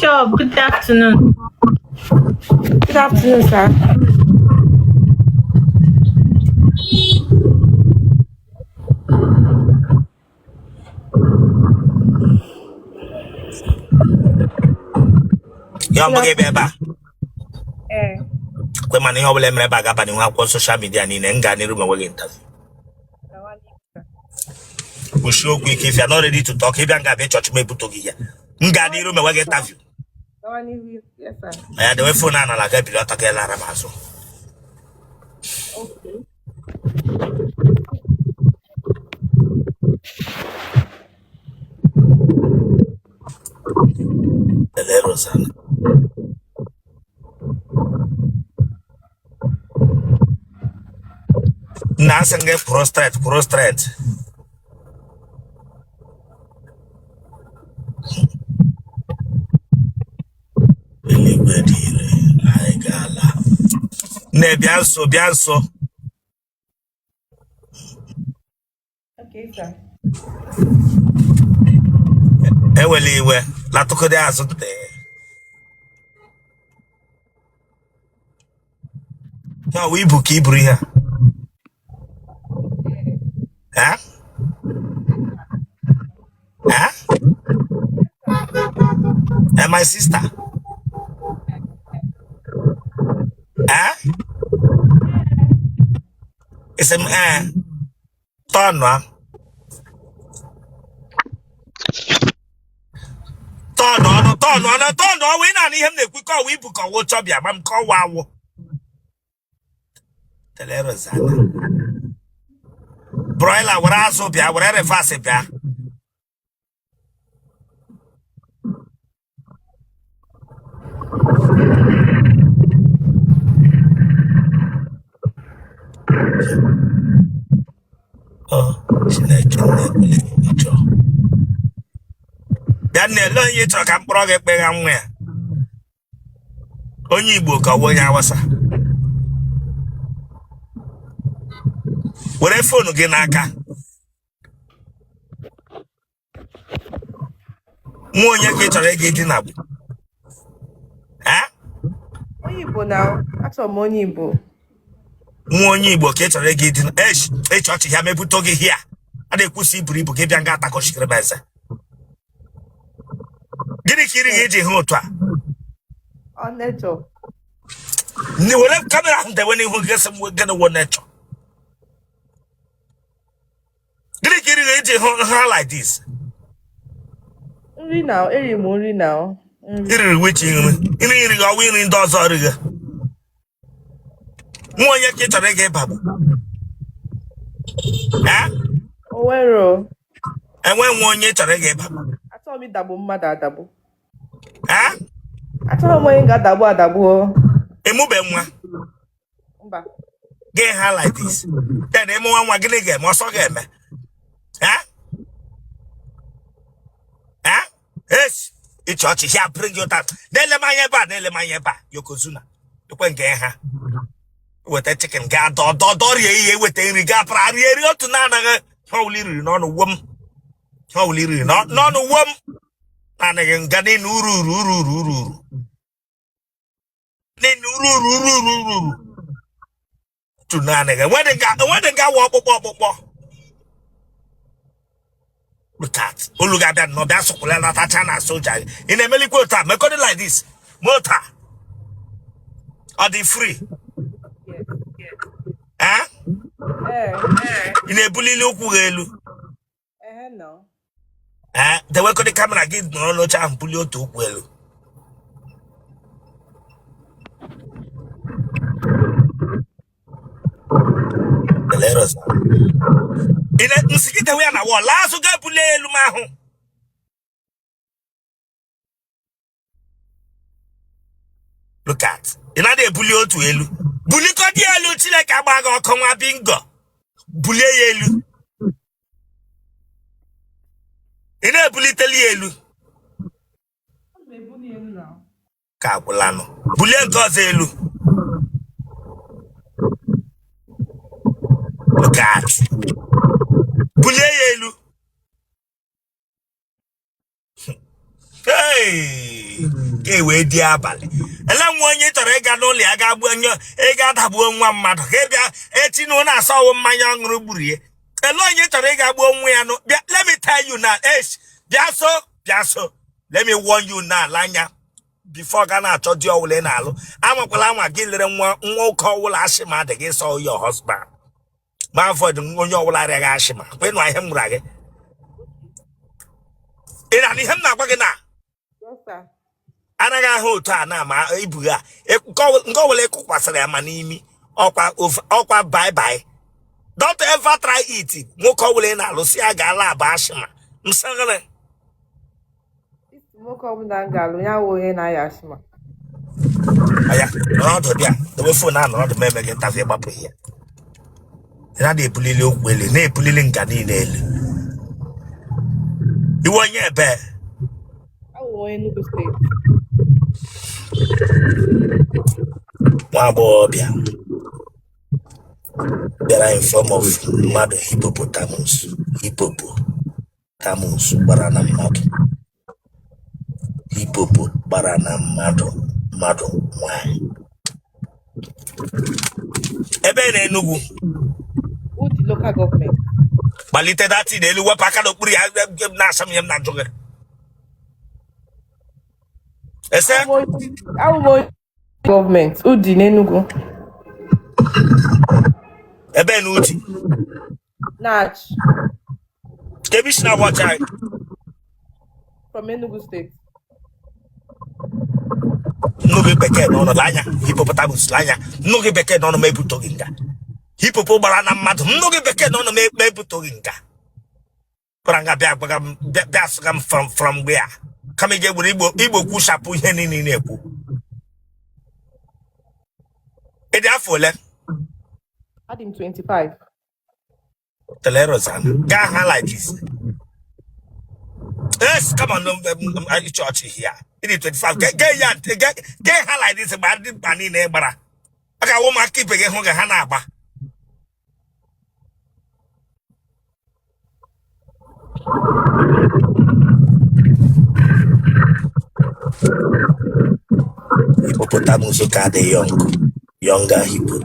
Bishop, good afternoon. Good afternoon, sir. Ya Good mbụ gị bịa ebe a. Ee. Kwe mana ihe ọbụla mere ebe a ga-aba n'ihu akwụkwọ social media niile. M gaa n'iru ma enweghị interview. Kwuchie okwu ike. If you are not ready to talk, ịbịa nga abịa chọọchị m ebuto gị ya. M gaa n'iru ma enweghị interview. Gawa n'ihu. Yes, sir. Ma ya dewe phone a n'ala, ga bili ọtọ ka lara m azụ. Okay. Ele Rosanna. Nna, asị gị kwụrụ straight, kwụrụ straight. Eluigwe dị ire, anyị ga-ala. Nne, bịa nso, bịa nso. Okay, sir. Ewela iwe, latụkọdị azụ ntị. Ya ọwụ ibu ka i buru ihe a? Eh? Eh? Eh, my sister? Eh? Ị sị m ee, tọnụ a. Tọnụ ọnụ, tọnụ ọnụ, tọnụ ọwụ. Ị na-anụ ihe m na-ekwu? Ka ọwụ ibu ka ọwụ chọbịa ma m ka ọwụ awụ. Tele Rosanna. Broiler, were azụ bịa, were reverse bịa. Ọ Chineke nna, chọọ bịa nne, ele onye ị chọrọ ka m kpọrọ gị kpegha nwa ya, onye Igbo ka ọ bụ onye Awụsa? Were phone gị n'aka. Nwa onye ka ị chọrọ ịga idina? Eh? Onye Igbo na achọrọ m onye Igbo. Nwa onye Igbo ka ị chọrọ ịga idina? Echi ọchị ya mebute gị hia a na-ekwusi iburu ibu gị bịa nga atakọchikere m eze. Gịnị ka iri gị iji hụ otu a? Ọ nature. Ndị were camera ahụ dewe n'ihu gị, sị m gịnị wụ nature? Gịnị ka iri gị iji hụ ha like this? Nri na eri m nri na nri. Iriri which nri? Nri iri gị ọwụ nri ndị ọzọ rigị? Nwa onye ka ị chọrọ ịga ịbagbu? Eh? O nwere o. Enwe nwa onye ị chọrọ ịga ịbagbu? Achọghị m ịdagbu mmadụ adagbu. Eh? Achọghị m onye ga-adagbu adagbu o. Emube nwa? Mba. Gị ha like this, then ịmụwa nwa, gịnị ga-eme? Ọsọ ga-eme? Eh? Eh? Es ịchị ọchị ya bring you down. Na-ele m anya ebe a, na-ele m anya ebe a. Yokozuna ekwe nke ha weta chicken gaa dọ dọ dọ rie ihe, weta nri gaa para rie rie otu na-anaghị ihe ọbụla iriri n'ọnụ wom, ihe ọbụla iriri n'ọnụ wom na-anaghị nga niile uru uru uru uru uru uru niile uru uru uru uru uru uru otu naanị gị. Enwedị nga wụ ọkpụkpọ ọkpụkpọ. Look at olu ga-abịa nnọọ bịa sụkwụla natacha na soja gị. Ị na-emelikwa otu a mekọdị like this ma otu a ọ dị free? Yes. Eh? Ee. Ị na-ebulili ụkwụ gị elu? Ehe no. Ee, dewekọdị camera gị nọrọ n'oche ahụ, bulie otu ụkwụ elu. Ele Rosa. Ị na nsị gị dewe ya na wall, laa azụ ga ebulie elu m ahụ. Look at, ị naghị ebuli otu elu, bulikọdị elu. Chineke agba gị ọkụ nwa bingo, bulie ya elu. Ị na-ebuliteli ya elu? Ana m ebuli elu na. Ka agwụlanụ, bulie nke ọzọ elu. Look at, bulie ya elu. Hey! Ka e wee di abalị. Ele nwa onye ị chọrọ ịga n'ụlọ ya ga gbuo onye ị ga-adagbuo nwa mmadụ ka ị bịa echi na ụlọ asọwụ mmanya ọ ṅụrụ gburu ya. Ele onye ị chọrọ ịga gbuo nwa ya nụ bịa. Let me tell you now, esh, bịa so, bịa so. Let me warn you now, anya before ga na-achọ di ọwụla ị na-alụ, anwakwala anwa gị lere nwa nwoke ọwụla asthma dị gị sọ your husband, ma avoid onye ọbụla arịaghị asthma. Kwenụ ihe m gwara gị. Ị na ihe m na-agwa gị na Yes, sir. anaghị ahụ otu a na ama ibu a nke ọbụla ịkụkwasịrị ya ma n'imi ọkwa ọkwa bye bye. Don't ever try it. Nwoke ọbụla ị na-alụ, si ya ga-ala aba asthma m sị gịnị? Isi nwoke ọbụla m ga-alụ ya wụ onye na-aya asthma. Aya, nọrọ ọdụ bịa dobe phone a, nọrọ ọdụ ma eme gị ntafi ịgbapụ ihe ị na ebulili okwu elu na-ebulili nga niile elu. Iwe onye ebe? Awụ m onye Enugu State. Nwa agbọghọbịa bịara in form of mmadụ, hippopotamus, hippopotamus gbara na mmadụ, hippopo gbara na mmadụ, mmadụ nwanyị ebe na Enugu. Udi Local Government. Gbalite dati n'elu, wepụ aka n'okpuru ya na-asa m ihe m na-ajụ gị ese. Awụ m onye gọọmenti Udi n'Enugu. Ebe na Udi? Nach. Ebe isi na watch anyị? From Enugu State. Nnu gị bekee n'ọnụ anya, hippopotamus anya, nnu gị bekee n'ọnụ ma ebutoghị nga. Hippopo gbara na mmadụ, nnu gị bekee n'ọnụ ma ebutoghị nga. Gwara nga bịa gwaga m bịa bịa sụga m from where, kama ị ga-egbere igbo igbo kwuchapụ ihe niile ị na-ekwu. Ị dị afọ ole? Adị m 25. Telerosan gaa ha like this. Yes, come on, church here. Ị dị 25. Get ya, get ha like this. Mgbe ndị mkpa niile gbara ọ ga-awụ ụmụaka ibe gị hụ gị ha na-agba. Hippopotamus ka dị young, younger hippo.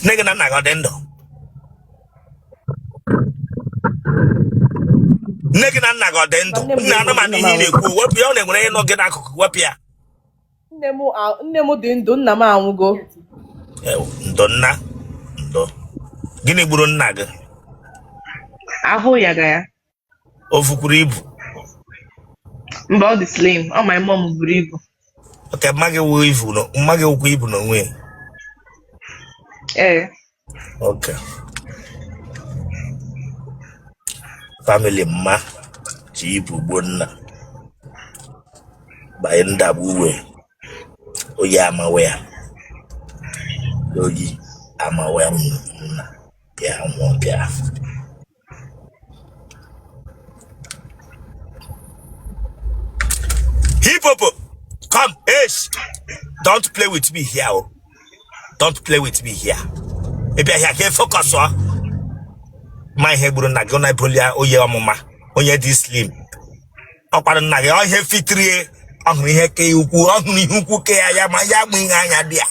Nne gị na nna gị ọ dị ndụ? Nne gị na nna gị ọ dị ndụ? Nne m dị Nna ndụ, anụmanụ nna m ihe ị anwụgo. na-ekwu, wepụ ya. Ọ na-enwere ihe nọ gị n'akụkụ, wepụ ya. Nne m dị ndụ, nna m anwụgo. Ew, ndo nna, ndo. Gịnị gburu nna gị? Ahụ ya ga ya. O fukwuru ibu? Mba, ọ dị slim. Ọ my mom buru ibu. Oke mma gị wụ ibu mma gị wụkwa ibu n'onwe ya? Ee. Okay, family mma ji ibu gbuo nna banye ndagbu uwe oyi amawe ya, oyi amawe ya, nna bịa nwụọ bịa. Hippopo, come, Ace. Don't play with me here. Oh. Don't play with me here. Ị bịa here ka ị focus ọ. Ma ihe gburu nna gị na eboli ya oyi ọmụma onye dị slim. Ọ kwara nna gị ọ ihe fitrie, ọ hụrụ ihe ke ya ukwu, ọ hụrụ ihe ukwu ke ya ya ma ya gbu ihe anya dị ya.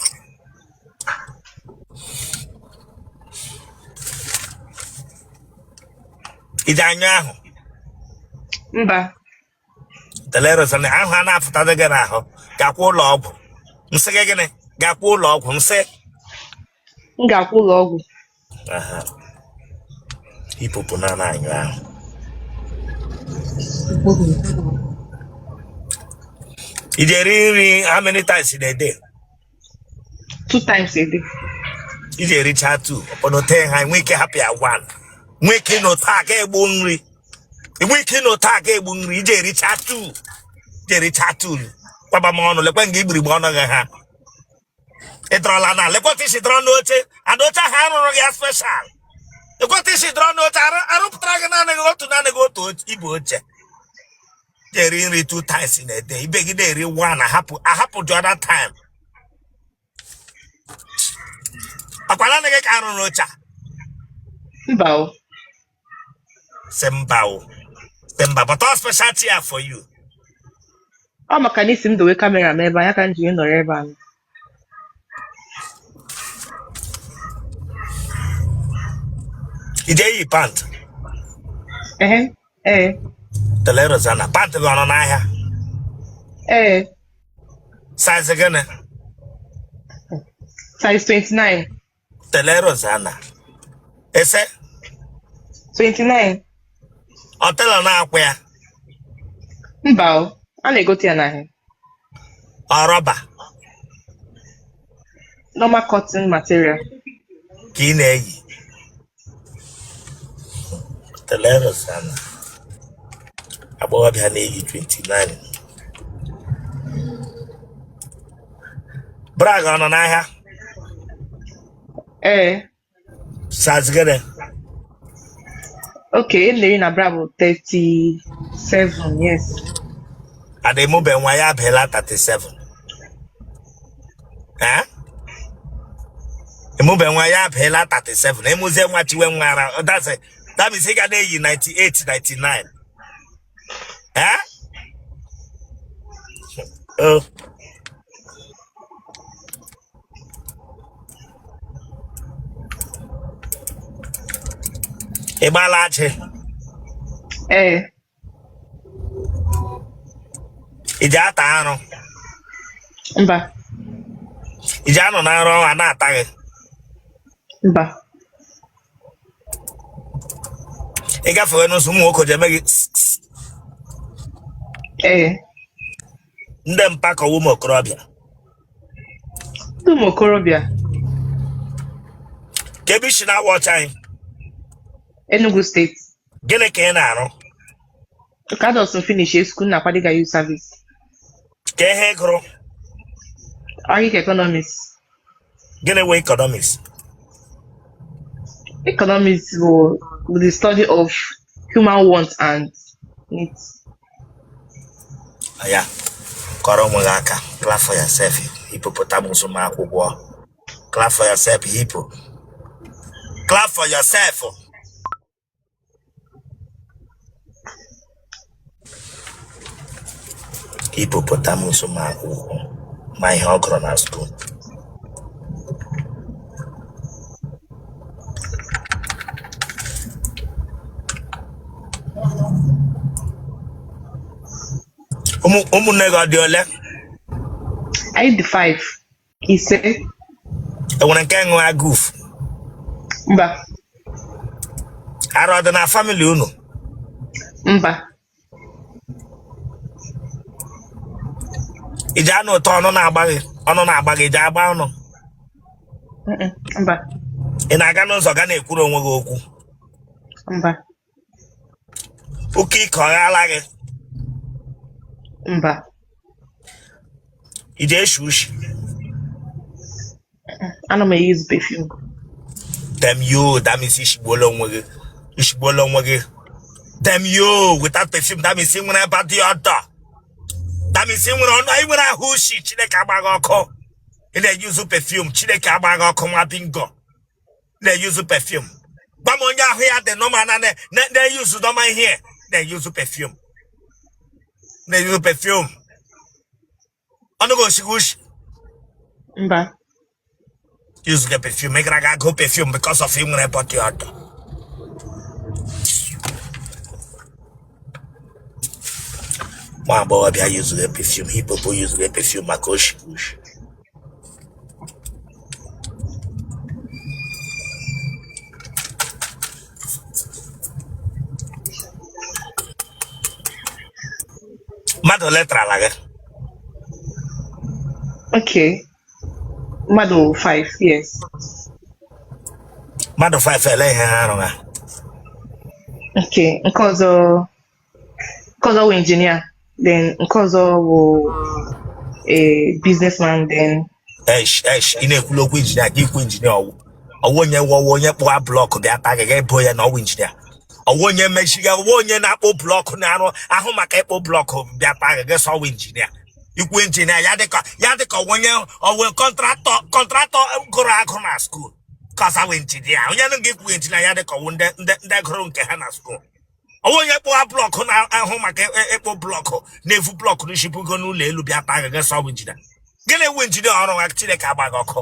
Ide anya ahụ. Mba. Telerosana ahụ a na-afụtadị gị n'ahụ, gakwa ụlọ ọgwụ. M sị gị gịnị? Gakwa ụlọ ọgwụ, m sị. M ga-akwụ ụlọ ọgwụ. Aha. Hippopo na anyụ ahụ. Ị ji eri nri how many times in a day? Two times a day. Ị ji ericha two ọkpọnọte ha nwee ike hapụ ya one, nwee ike ịnọ taa ga egbu nri, nwee ike ịnọ taa ga egbu nri. Iji ericha two, iji ericha two, kwaba m ọnụ. Lekwe nga igbirigbe ọnụ gị ha ị dọrọla na lekwe isi dọrọ n'oche ada oche ahụ arụrụ gị ya special. Lekwe isi dọrọ n'oche arụpụtara gị naanị gị otu, naanị gị otu ibu oche. Ji eri nri two times in a day, ibe gị na-eri one, ahapụ ahapụ the other time. Ọkwa naanị gị ka arụrụ oche a? Mba o. Sị mba o. Mba, but all special chair for you. Ọ maka na ị sị m dowe camera m ebe a, ya ka m ji nọrọ ebe a. Ị je eyi pant? Ehe, ee. Tele Rosanna, pant gị ọ nọ n'ahịa? Ee. Size gịnị? Size 29. Tele Rosanna. Ese? 29. Ọ tailor na-akwa ya? Mba o, a na-egote ya n'ahịa. Ọ rọba? Normal cotton material. Ka ị na-eyi. Tele Rosanna. Agbọghọbịa na-eyi 29. Bra gị ọ nọ n'ahịa? Ee. Size gịnị? Okay, m na-eyi na bra bụ 37, yes. Ada emube nwa ya abịala 37. Eh? Emube nwa ya abịala 37. Emuzie nwa chiwe nwa ara. That's it. That means ị ga na-eyi 98, 99. Eh? Oh. Ị gbaala ajị? Ee. Ị ji ata arụ? Mba. Ị ji anọ na arụ a na-ata gị? Mba. Ị gafewe n'ụzọ, ụmụ nwoke ji eme gị? Ee. Ndị mpa ka ọ wụ ụmụ okorobịa? Ndị ụmụ okorobịa. Kee ebe i si na-awatch anyị? Enugu State. Gịnị ka ị na-arụ? Ka just finish school, na-akwado ịga youth service. Kee ihe ị gụrụ? Agric economics. Gịnị wụ economics? Economics bụ the study of human wants and needs. Ya kụọrọ onwe gị aka. Clap for yourself, hippopotamus ma akwụkwọ. Clap for yourself, hippo. Clap for yourself. Hippopotamus ma akwụkwọ, ma ihe ọ gụrụ na school. Ụmụnne gị ọ dị ole? Anyị dị 5, 5. Enwere nke ṅụa guf? Mba. Arụ ọ dị na family unu? Mba. Ị ji anụ ụtọ ọnụ na-agba gị, ọnụ na-agba gị, ị ji agba ọnụ? Mba. Ị na-aga n'ụzọ ga na-ekwuru onwe gị okwu? Mba. Oke ike ọ ghala gị? Mba. Ị ji eshi ushi? Ana m use perfume. Damn you, that means ishigbuola onwe gị, ishigbuola onwe gị. Damn you, without perfume, that means ị nwere body odor. That means ị nwere ọnụ, ị nwere ahụ ushi. Chineke agba gị ọkụ. Ị na-eyuzu perfume, Chineke agba gị ọkụ. Nwa bingo na-eyuzu perfume. Gwa m onye ahụ ya dị normal na na-eyuzu normal ihe na-eyuzu perfume, na-eyuzu perfume. Ọnụ gị oshighi ushi? Mba. Use the perfume. Ị gara aga go perfume because of ị nwere body odor. Nwa agbọghọbịa yuzughị perfume, hippopo yuzughị perfume maka oshighi ushi. Mmadụ ole tarala gị? Okay. Mmadụ 5, yes. Mmadụ 5, ele ihe ha arụ ha? Okay, nke ọzọ wụ engineer, then nke ọzọ wụ a businessman, then Esh, esh, ị na-ekwulu okwu injinia ka ikwu injinia. Ọwụ onye wọwụ onye kpụwa block bịa taa gị, ga-ebo ya na ọwụ injinia. Ọwụ onye mechiga, ọwụ onye na-akpụ block, na-arụ ahụ maka ịkpụ block bịa taa gị, gị sọ ọwụ injinia. Ikwu injinia ya dịka ọwụ onye ọwụ contractor gụrụ agụ na school kọsa wụ injinia. Onye nụ ga-ekwu injinia ya dịka ọwụ ndị gụrụ nke ha na school. Ọ wụ onye kpụwa block na-ahụ maka ịkpụ block na-evu block n'isi bugo n'ụlọ elu bịa taa gị sọ bụ injinia. Gịnị wụ injinia ọrụ ha? Chineke agba gị ọkụ.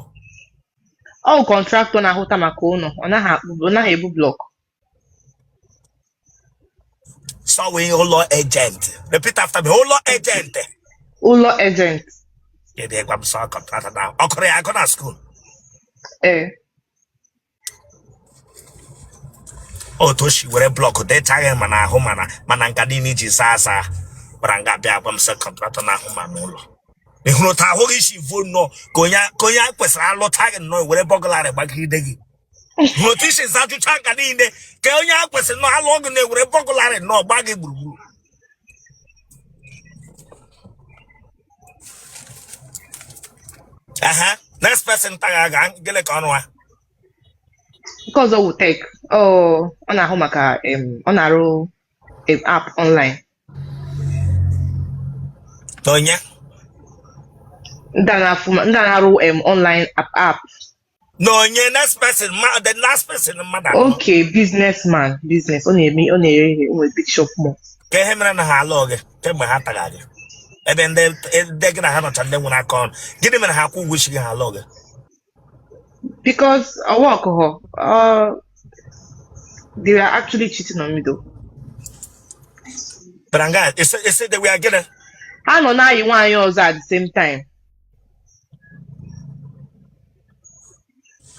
Ọ bụ contractor na-ahụta maka ụlọ, ọ naghị akpụ, ọ naghị ebu block. Sọ wụ ụlọ agent. Repeat after me: ụlọ agent. Ụlọ agent. Kedu ịgwa m sọ contractor na ọ kụrụ ya agụ na school? Ee. Otu o si were block dechaghị mana ahụ mana nka niile iji zaa aza gwara nga bịa gwa m sị contractor na-ahụ ma n'ụlọ. Ị hụrụ otu ahụ gị si vuo nnọọ ka onye a kwesịrị alụta gị nnọọ were burglary gbagide gị. Hụrụ otu isi zajụcha nka niile ka onye a kwesịrị nnọọ alụọ gị na-ewere burglary nnọọ gba gị gburugburu. Aha, next person taga ga gịnị ka ọrụ ha? Nke ọzọ wụ tech. Ọ na-ahụ maka ọ na-arụ app online. Na onye? Ndị a na-afụ ndị a na-arụ online app. Na onye? Next person, ma the last person, mmadụ anọ. Okay, businessman, business. Ọ na-eme, ọ na-ere ihe, o nwere big shop mall. Ka ihe mere na ha alụọ gị kemgbe ha taga gị ebe ndị gị na ha nọcha ndị nwere aka ọrụ, gịnị mere ha akwụ ụgwọ isi gị ha alụọ gị? Because ọ work they were actually cheating on me though. Branga, ese they were gịnị? Ha nọ na-ayị nwaanyị ọzọ at the same time.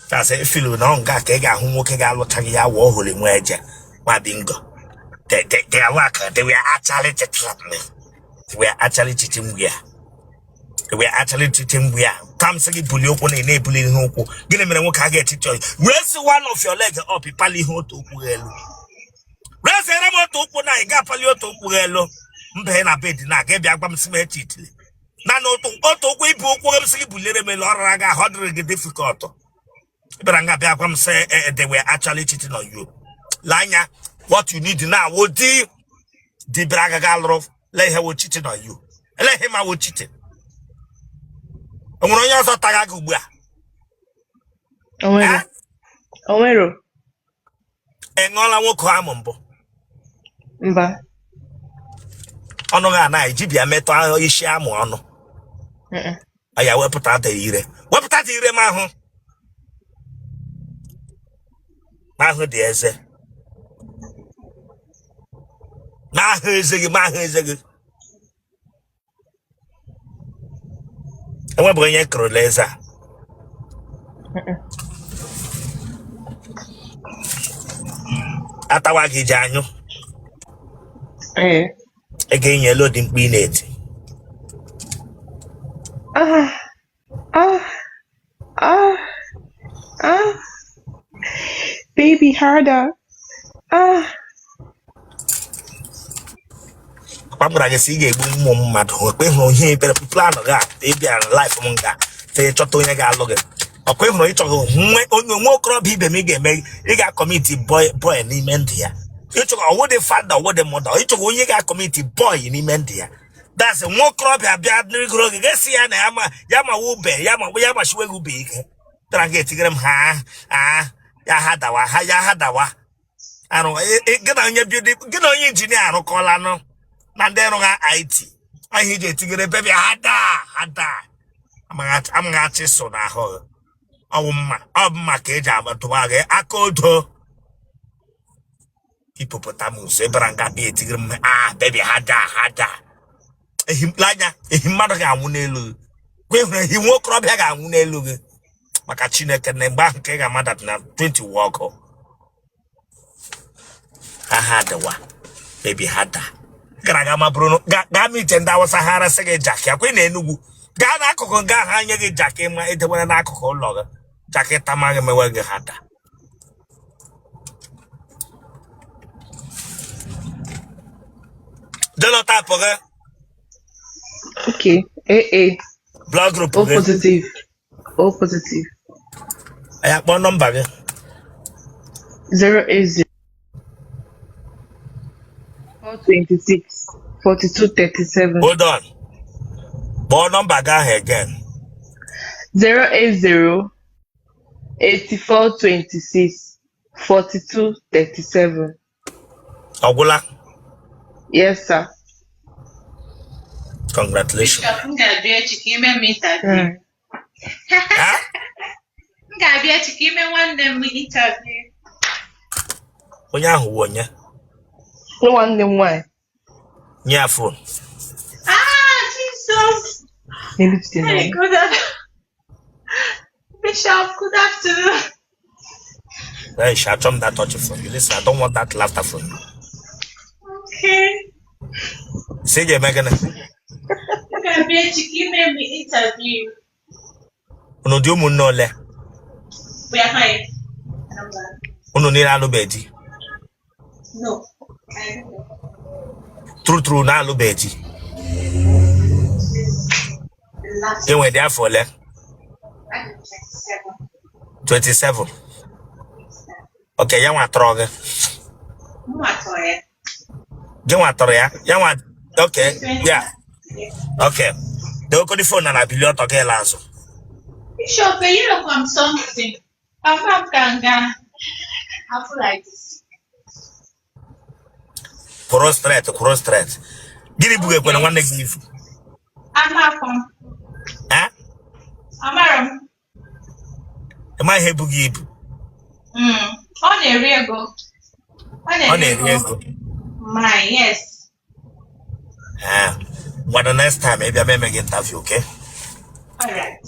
That's a feel na ọ nga ka ị ga-ahụ nwoke ga-alụcha gị ya wụọ hụrụ nwa eje nwa bingo. They are work, they were actually cheating me. They were actually cheating where? They were actually cheating where? Ka m sị gị bulie ụkwụ na ị na-ebuli ihe ụkwụ. Gịnị mere nwoke a ga-echichi ọyị? Raise one of your leg up, ịpali ihe otu ụkwụ gị elu. Raise m otu ụkwụ na ị ga-apali otu ụkwụ gị elu. Mba ị na bed na aga bịa gwa m sị m echitili. Na na otu ụkwụ ibu ụkwụ gị m sị gị buliere m elu ọ rara gị ahụ ọ dịrị gị difficult. Ị bịara nga bịa gwa m sị they were actually cheating on you. Lee anya, what you need now wụ di di bịara agaghị alụrụ. Lee ihe wụ cheating on you. Lee ihe ma wụ cheating. O nwere onye ọzọ taga gị ugbu a? Onwero. Eh? Onwero. Ị ṅụọla nwoke amụ mbụ? Mba. Ọnụ gị anaghị ji bịa metụ ahụ isi amụ ọnụ. Mm-mm. Ya wepụta dị ire, wepụta dị ire m ahụ, m ahụ dị eze m ahụ eze gị, m ahụ eze gị. Enwebeghị onye kụrụla eze a. Atawa gị ji anyụ? Ee. Ị ga-enye elu dị mkpu ị na-eti. Ah, ah, ah, ah. Baby, harder. Ah. Papa m gwara gị sị ị ga-egbu ụmụ mmadụ. Ọkwa ịhụrụ ihe ebere plan gị a ị bịara life m nga te chọta onye ga-alụ gị. Ọkwa ịhụrụ ịchọghị nwe onye nwe okorobịa ibe m ị ga-eme ị ga-acommit boy boy n'ime ndụ ya. Ịchọghị ọwụdị father ọwụdị mother, ịchọghị onye ga-acommit boy n'ime ndụ ya. That's nwa okorobịa bịa n'igoro gị ga-esi ya na ya ma ya ma ube ya ma ya machiwe gị ube ike tara gị etigere m ha a ya ha dawa ha ya ha dawa arụ gị na onye building gị na onye injinia arụkọla nụ na ndị rụgha IT ahụ iji etigere baby ha daa ha daa amaghachi so n'ahụ gị. Ọwụ mma ọ bụ mma ka eji agbatụwa gị aka odo hippopotamus ịbara nga bịa etigere m ah baby ha daa ha daa ehi anya ehi mmadụ ga-anwụ n'elu gị kwa ịhụrụ ehi nwa okorobịa ga-anwụ n'elu gị maka Chineke na mgbe ahụ ka ị ga-amada na 20 wụ ọkụ ha ha dịwa baby ha daa gara aga ma bụrụ gaa ma ije ndị Awụsa ha arasị gị jaki akwa ị na Enugwu gaa n'akụkụ nga ha nye gị jaki ma edewere n'akụkụ ụlọ gị jaki tama gị mewe gị ha daa Genotype gị? Okay. AA. Blood group O gị? Positive. O positive. Ya kpọọ nọmba gị. 080 426 42 37. Hold on, kpọọ nọmba gị ahụ again. 080 84 26 42 37. Ọ gwụla? Yes, sir. Congratulations. Bishop, m ga-abịa echi ka ime m interview. Ha? M ga-abịa echi ka ime nwanne m interview. Onye ahụ wụ onye? Nwanne m nwaanyị. Nye ya phone. Ah, Jesus! Na-ebute na Hey, good afternoon. Bishop, good afternoon. Hey, achọ m that touch from you. Listen, I don't want that laughter from you. Okay. Sị ga-eme gịnị? M ga-abịa echi ka ime m interview. Unu dị ụmụnne ole? We are fine. Unu niile alụbeghị di? No. I don't know. True true na alụbeghị di? The last Ị nwere dị afọ ole? I'm 27. 27. Okay, ya nwa tọrọ gị? Mụ atọ ya. Gị nwa tọrọ ya? Ya nwa, okay, ya. Okay. Dewekodi phone na bili ọtọ gị la azụ. Bishop, enyerọkwa m something. Papa m ka nga afụ like this. Kwụrụ straight, kwụrụ straight. Gịnị bugekwere nwanne gị ifu? Amakwa m. Eh? Amara m. Ị ma ihe bughị ibu? Ọ na-eri ego. Ọ Ọ na-eri na-eri ego. ego. My, yes. Eh. Ngwanụ, next time ị bịa m eme gị interview, okay? All right.